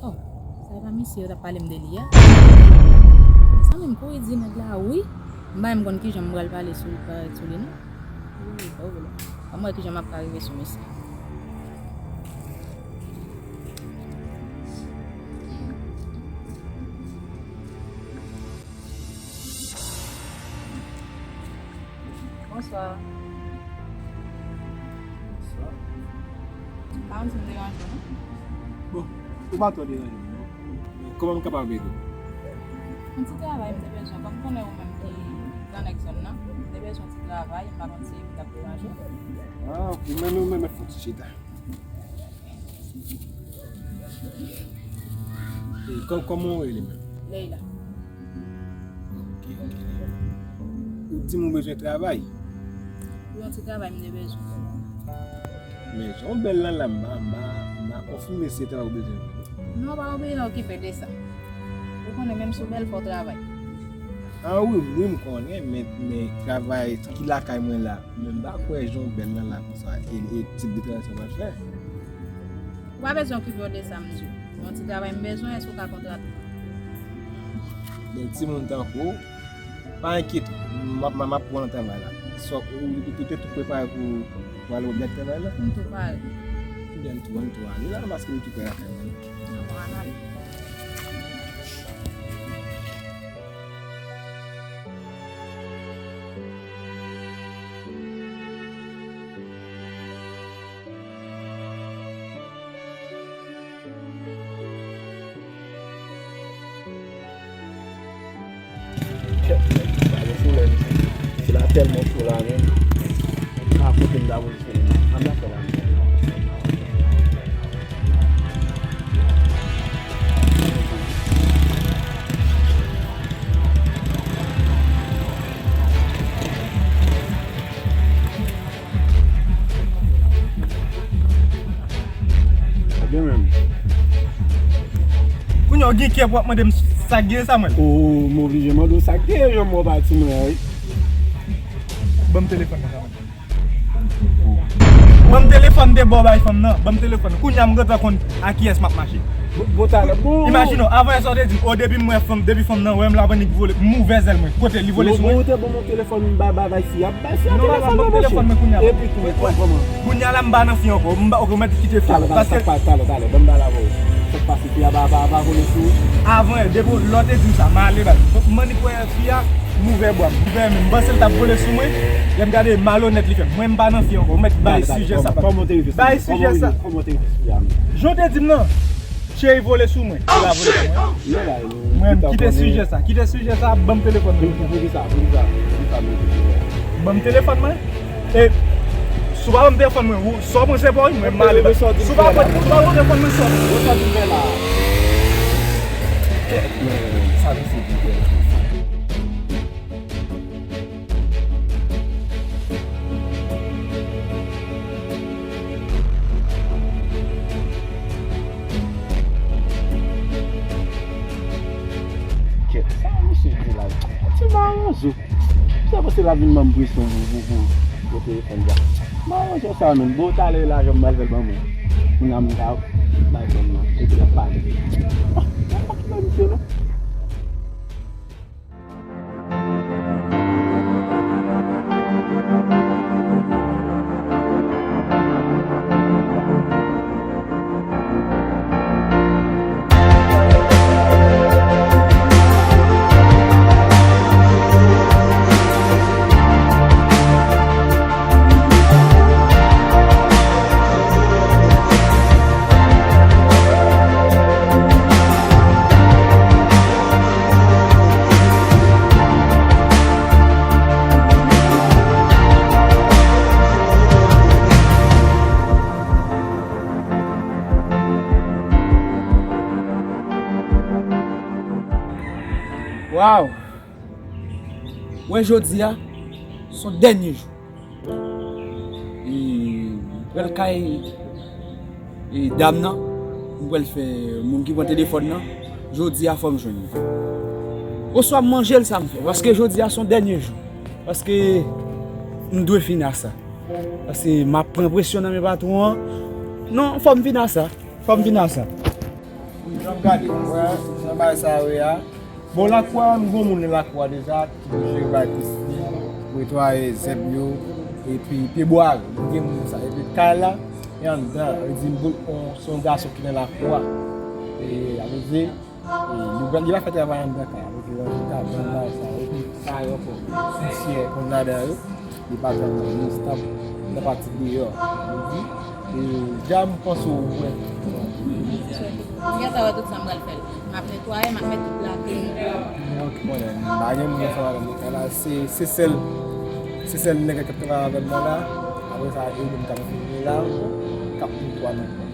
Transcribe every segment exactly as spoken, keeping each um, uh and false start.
Oh, sa e pa misye yo t ap pale m de li a? Zanmi m kouri di nèg la wi. M pa menm konn kijan m pral pale sou, parèt sou li non. Wi, wi, wi. Ann wè kijan m ap ka rive sou misye. Bonswa. Bonswa. Pa konn si m deranje w non. Bon, ou pa twò deranje m non. Kòman m kapab ede w? Yon ti travay m te bezwen, kòm m konnen ou menm ki gran nèg zòn nan, m te bezwen yon ti travay, m pa konn si m t ap deranje w. Ah, ok, men, men, men, men fò ti chita. E kò-, kòman w rele menm? Leila. Ok, ok. Ou di m ou bezwen travay? Wi, yon ti travay m te bezwen. Men jan w bèl lan la, m pa, m pa, m pa konfime si se travay ou bezwen vre non. Non, pa oblije okipe de sa. Ou konnen menm si w bèl fò w travay. Ah wi, wi, m konnen, men, men travay ki lakay mwen la, men m pa kwè jan w bèl lan la konsa, e, e tip de travay sa w pral fè. Ou pa bezwen okipe w de sa, m di w. Yon ti travay m bezwen, èske w ka kontrate m? Bèl timoun tankou w, pa enkyete w, m ap, m ap pran travay la. Swa ou, ou te tou prepare pou, pou ale nan travay la? M tou pare. Ebyen, ann tou, ann tou ale la, paske m tou prè lakay mwen. Ann ale. Kèt, gade solèy, mesye. Se la tèlman cho la menm. Ah, kote m ta poze solèy la? Ann nan fè la menm. Ebyen menm. Kounye a w gen kè pou w ap mande m sa k gen, Samuel? O, m oblije mande w sa k gen, jan m wè w pati mwen an, wi. Ban m telefòn nan, Samuel. Ban m telefòn de bò bay fanm nan. Ban m telefòn. Kounye a m gentan konn a kiyès m ap mache. Bon, bon, talè, bon. Imajine w, avan yè sa w te di m, o, depi m wè fanm, depi fanm nan wè m, l ap annik vole, m ouvè zèl mwen. Kote li vole sou mwen? Bon, ou te ban m yon telefòn, m ba, ba, bay fi a, bay fi a telefòn nan, ban m telefòn mwen kounye a. Epi tou, kòman? Kounye a la, m pa nan fi ankò. M pa, ok, ou mèt kite fi a. Talè, talè, paske sa k pa, talè, talè, ban m pale avè w. Sa k pase, fi a pa, pa, pa vole sou ou? Avan yè, depi lè w te di m sa, m ale bay. M annik wè fi a, m ouvè bra m, m ouvè men m, m panse l t ap vole sou mwen. Lè m gade, malonèt li fè m. Mwen, m pa nan fi ankò, ou mèt bay sijè sa. Bay sijè sa. Kòman w te rive sou fi a menm? Jan w te di m nan, cheri vole sou mwen. Cheri la vole sou mwen. Mwen, kite sijè sa, kite sijè sa, ban m telefòn mwen. Poukisa, poukisa, poukisa menm? Ban m telefòn mwen. E si w pa ban m telefòn mwen, ou, sa w panse pa w, mwen m ale. Si w pa ban m telefòn mwen, sa w panse? Sa misye di. Kèt, sa misye di la? Ti mawozo. Sa panse l ap vin ban m presyon pou, pou, pou, pou telefòn sa? Mawozo sa menm. Bon, talè lajan m pral fè l ban mwen. Kounye a m ka bay fanm nan. Epi l ap pale. Ah, pa kite misye non. Waw! Wè, jodi a, se yon dènye jou. E, m pral kay, e, dam nan, m pral fè moun ki pran telefòn nan, jodi a fò m jwenn li. Oswa m manje l, sa m fè, paske jodi a se yon dènye jou. Paske m dwe fin a sa. Paske m ap pran presyon nan men patwon an. Non, fò m fin a sa. Fò m fin a sa. Jan m gade, wè, jan bagay sa yo ye a. Bon, lakou a, m gon moun nan lakou a deja, ki pou jere bagay piscine, pou netwaye zèb yo, epi pyebwa yo. M gen moun sa. Epi kay la, e anndan, sa vle di, m pou, on, se yon gason ki nan lakou a. E, sa vle di, e, li, li va fè travay anndan kay la. Sa vle di, ranje kabann, bagay sa yo. Epi kay ankò, sityè, konn ladan yo. Li pa janm estab nan pati deyò. Ou di, e, dja m panse w wè. M gentan wè tout sa m pral fè l. M ap netwaye, m ap met tout lakle. Ok, konnen, m pa gen moun ansanm avè m nan kay la. Se, se sèl, se sèl nèg k ap travay avè m nan la. Apre sa, e ou menm k ap fini la, k ap netwaye nan kay.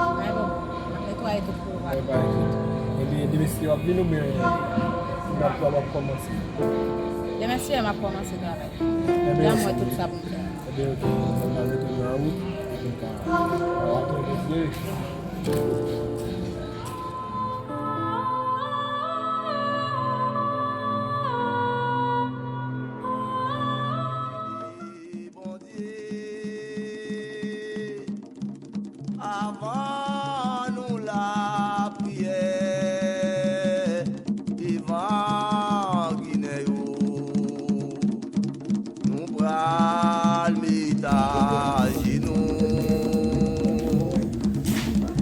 Ay bon, m ap netwaye tout pou ou. Ay, pa enkyete. Ebyen, demen si w ap vin oubyen w ap, w ap kòmanse? Demen si w ap kòmanse travay. Ebyen, la m wè tout sa pou m fè. Ebyen, ok. Mwen pral mete w nan wout. Epi, ka, w ap tonbe vye. Bondye, avan nou lapriyè devan Ginen yo, nou pral met ajenou.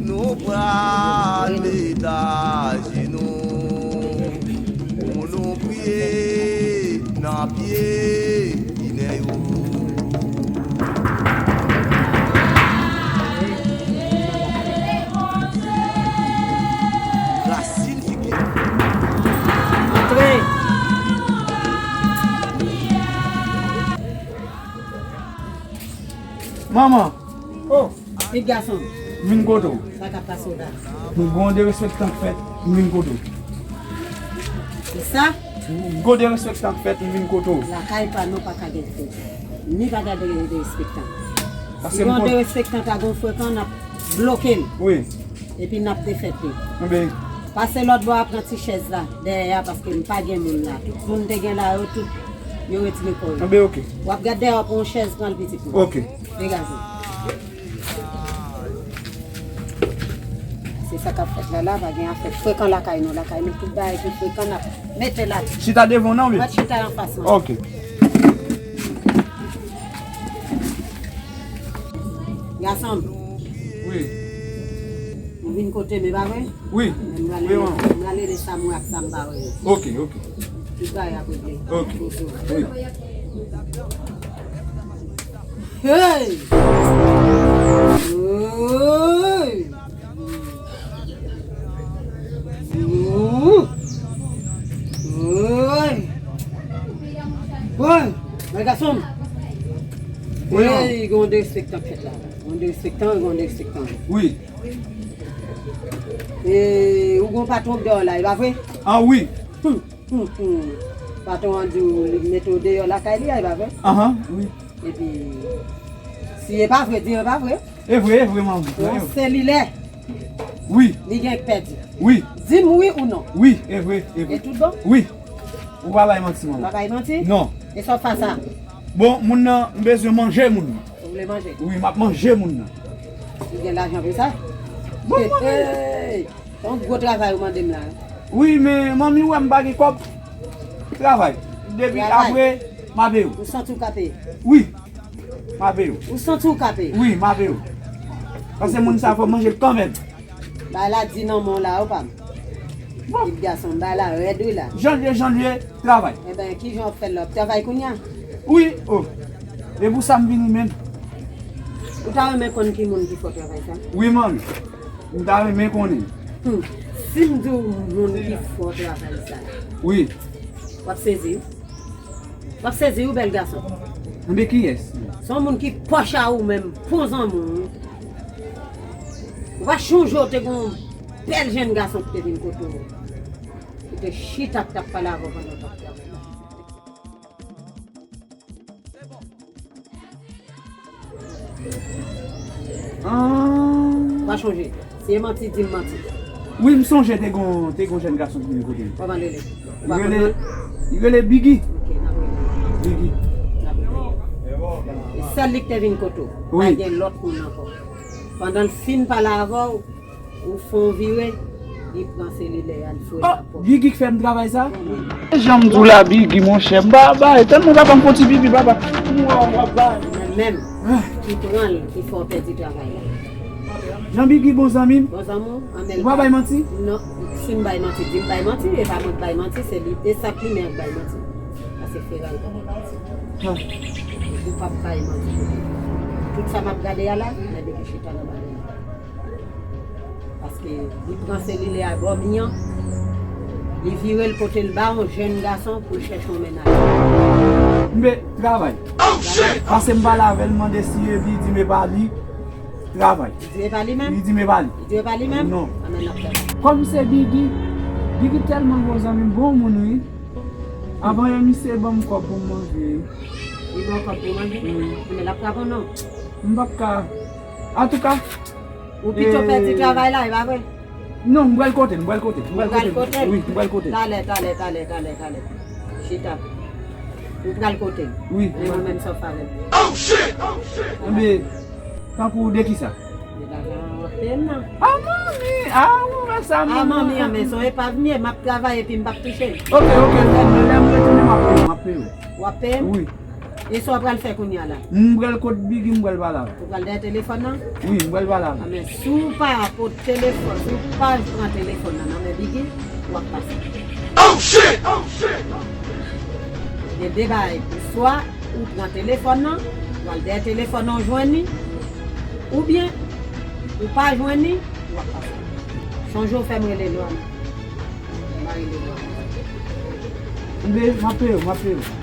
Nou pral met ajenou pou nou priye nan pye Ginen yo. Rasin figi. Antre. Manman. Oh. Pitit gason m. Vin kote w. Sa k ap pase w la? M gen yon derespektan k fèt, m vin kote w. Kisa? M gen yon derespektan k fèt, m vin kote w. Lakay pa nou pa ka gen fèt. Ni pa gen derespektan. Si gen yon derespektan ta gen frekan, n ap bloke l. Wi. Epi n ap defèt li. Anben. Pase lòt bò a pran ti chèz la, dèyè a, paske m pa gen moun la. Tout moun te gen la, yo tout, yo retire kò yo. Anben, ok. W ap gade dèyè w pran yon chèz, pran l pitit mwen. Ok. Degaje. Se sa k ap fèt la, la, pa gen afè frekan lakay nou, lakay nou, tout bagay ki frekan, n ap mete la. Chita devan w, non, wi? Mwen chita anfas mwen. Ok. Gason m. Wi. Ou vin kote m, e pa vre? Wi. Men m prale, wi, manman. M prale de sa m wè ak sa m pa wè yo. Ok, ok. Tout bagay ap regle. Ok. Wi. Hey! Hey! Ooh! Woy! Woy! Mwen gason m! Wi, manman. Hey, gen yon derespektan k fèt la. Gen yon derespektan, gen yon derespektan. Wi. E, ou gen yon patwon k dèyè w la, e pa vre? Ah, wi. Hmm, hmm, hmm. Patwon an di w li mete w deyò lakay li a, e pa vre? Ahan, wi. Epi, si e pa vre, di e pa vre. E vre, e vre, manman. Yon selilè. Wi. Li gen pèdi. Wi. Di m wi ou non. Wi, e vre, e vre. E tout bon? Wi. Ou pa bay manti, manman. Ou pa bay manti? Non. E sa w fè sa? Bon, moun nan, m bezwen manje moun nan. Ou vle manje? Wi, m ap manje moun nan. Ou gen lajan pou sa? Bon, manmi. Hey, hey. Se yon gwo travay ou mande m la. Wi, men manmi wè m pa gen kòb. Travay. Depi apre, m a peye w. Ou santi w ka peye? Wi. M a peye w. Ou santi w ka peye? Wi, m a peye w. Paske moun sa fò manje l kanmenm. Bagay la di nan men w la, wi pa m. Bon. Pitit gason m, bagay la rèd wi la. Jan l ye, jan l ye, travay. Enben, kijan w ap fè l la? W ap travay kounye a? Wi, o. E pou sa m vini menm. Ou ta renmen konn ki moun ki fè w travay sa? Wi, manmi. M ta renmen konnen. Hmm. Si m di w moun ki fè w travay sa. Wi. W ap sezi. W ap sezi wi, bèl gason. Enben kiyès? Se yon moun ki pwòch a ou menm, bon zanmi w. Ou pa chonje w te gen yon bèl jèn gason ki te vin kote w. Ki te chita k t ap pale avè w pandan w t ap travay. Ah. Pa chonje. Si e manti, di m manti. Wi, m sonje te gon, te gon jèn gason ki vin kote m. Kòman li rele? Li rele, li rele Biggy. Ok, n ap rele. Biggy. N ap rele. E sèl li ki te vin kote w. Wi. Pa gen lòt moun ankò. Pandan l fin pale avè w, ou fè yon vire, Li pran selilè a, l foure l nan pòch. Bigi k fè m travay sa? Jan m di w la, Bigi, monchè, m pa bay, tann mwen, papa, m fon ti pipi, papa. M wè w ap bay. Mwen menm ki pran l, ki fè w pèdi travay la. Jan Bigi bon zanmi m. Bon zanmi w, anmè l. Ou pa bay manti? Non, si m bay manti, di m bay manti, e pa mwen k bay manti, se li, e sa k li menm k bay manti. Paske Feray pa bay manti. Ou p ap bay manti. Tout sa m ap gade a la, nèg yo ki chita nan bagay la. Paske li pran selilè a bò mi an, li vire l pote l ba yon jèn gason pou l chèche yon mennaj. Mbe travay. Pase m pale avè l, mande si e li, di m e pa li. Travay. Li di e pa li menm? Li di m e pa li. Li di e pa li menm? Non. Anben n ap travay. Kòm se Bigi, Bigi tèlman bon zanmi m, bon moun wi. Avan yè misye ban m kòb pou m manje. Li ba w kòb pou manje? Wi. Anben l ap travay non. M p ap ka. Antouka, Ou pito pèdi travay la, e pa vre? Non, m pral kote l, m pral kote l, m pral kote l. Ou pral kote l? Wi, m pral kote l. Talè, talè, talè, talè, talè. Chita. Ou pral kote l? Wi. Men mwen menm sa w fè avè m? Enben, tankou de kisa? De lajan w ap peye m nan. A manmi, a ou wè sa manmi. A manmi an, men se yon epav m ye, m ap travay epi m p ap touche. Oke, oke, lè m, lè m retounen m ap peye w, m ap peye w. W ap peye m? Wi. E sa w pral fè kounye a la? M pral kot Bigi, m pral pale avè l. Ou pral dèyè telefòn nan? Wi, m pral pale avè l. Anben, si w pa pot telefòn, si w pa pran telefòn nan nan men Bigi, w ap pase. Gen de bagay, swa ou pran telefòn nan, w al dèyè telefòn nan, w jwenn li, oubyen ou pa jwenn li, w ap pase. Chonje w fè m rele Lwa nan. Mwen, m ap peye w, m ap peye w.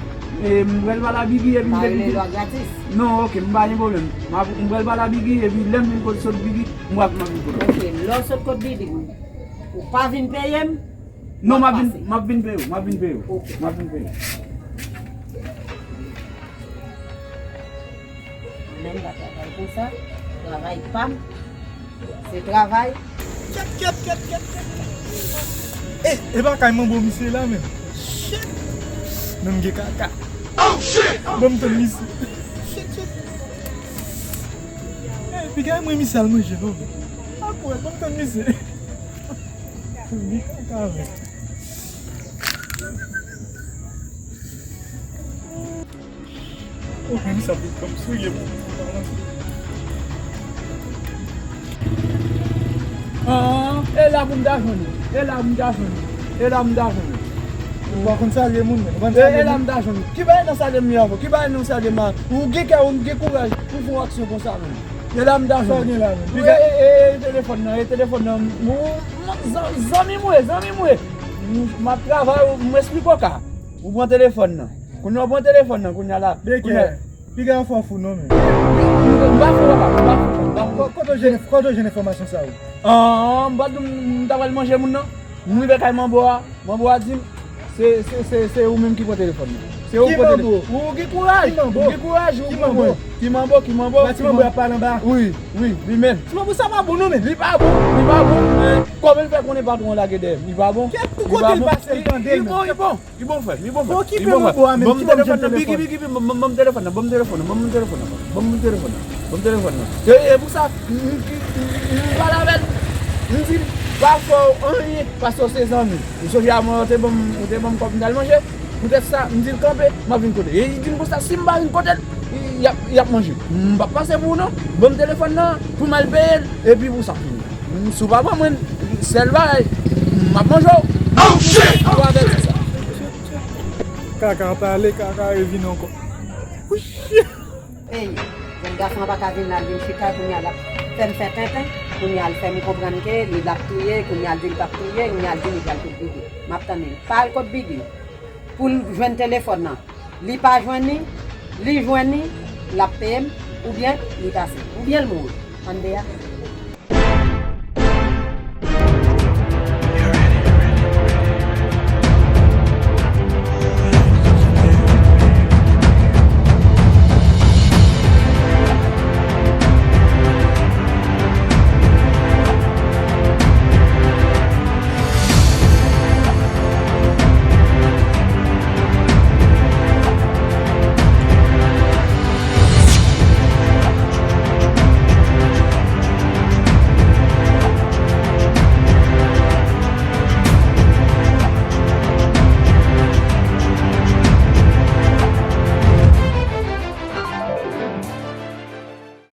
E, m pral pale a Bigi epi m vin. Pa rele Lwa gratis. Non, oke, m pa gen pwoblèm. M ap, m pral pale a Bigi epi lè m vin kot sot Bigi, m ap, m ap vin kote w. Oke, lè w sot kot Bigi, ou pa vin peye m, non, m ap vin, m ap vin peye w, m ap vin peye w. Oke. M ap vin peye w. Mwen menm pa travay konsa. Travay pa m, se travay. Kèt, kèt, kèt, kèt, kèt. E, e pa kay manbo misye la menm. Shit. Menm gen kaka. Ban m tann misye. Shit, shit. E, piga mwen misye al manje non. Akwè, ban m tann misye. Li kaka avè. Oh, men sa pou kòm serye pou. Ah, e la pou m ta jwenn ou. E la pou m ta jwenn ou. E la pou m ta jwenn ou. Ou pa konn salye moun, men. Ou konn salye moun. E la m ta jwenn ou. Ki bagay nan salye m li avè w? Ki bagay nan salye m la? Ou gen kè, ou gen kouraj pou fè yon aksyon konsa, men. E la m ta jwenn ou. Sa w gen la, men? E, e, e, e telefòn nan, e telefòn nan. Ou, zan-, zanmi m ou ye, zanmi m ou ye. M, m ap travay, ou, m esplike w ka. Ou pran telefòn nan. Kounye a w pran telefòn nan, kounye a la. Deke. Piga fò fou non, men. M pa fou, papa, m pa fou, m pa fou. Ko-, kote w jwenn, kote w jwenn enfòmasyon sa yo? Ah, m pa di w m ta pral manje moun nan. M rive kay manbo a, manbo a di m, se, se, se, se ou menm ki pran telefòn nan. Se ou ki pran telefòn. Ou gen kouraj, ou gen kouraj, ou gen kouraj. Ki manbo? Ki manbo, ki manbo? Ti manbo ap pale anba. Wi, wi, li menm. Ti manbo sa pa bon non, men. Li pa bon, li pa bon. Kòman l fè konnen patwon an lage dèyè m? Li pa bon. Kèt tou kote l pase l tande l, men. Li bon, li bon. Li bon, frè m, li bon, frè m. Okipe manbo a menm. Ban m telefòn nan, Bigi, Bigi, ban m, ban m telefòn nan, ban m telefòn nan, ban m telefòn nan, ban m telefòn nan, ban m telefòn nan. E, e pou sa, m, m, m, m pale avè l, m di l, pa fè w anyen, paske w se zanmi m. Ou sonje avan ou te ban m, ou te ban m kòb m t al manje, poutèt sa, m di l kanpe, m ap vin kote l. E li di m konsa, si m pa vin kote l, y ap, y ap manje m. M p ap pase pou ou non, ban m telefòn nan, pou m al peye l, epi pou sa fini. Si w pa ban mwen l, sèl bagay, m ap manje w. Oh, shit! Ou avèti sa. Kaka ap ale, kaka revin ankò. Ey, jèn gason an pa ka vin la, l vin chita, kounye a l ap fè m fè tenten, kounye a l fè m konprann ke li l ap touye, kounye a l di l p ap touye, kounye a l di li pral kot Bigi. M ap tann li. Pa al kot Bigi. Pou l jwenn telefòn nan. Li pa jwenn li, li jwenn li, l ap peye m, oubyen li pase, oubyen l mouri. Ann de a.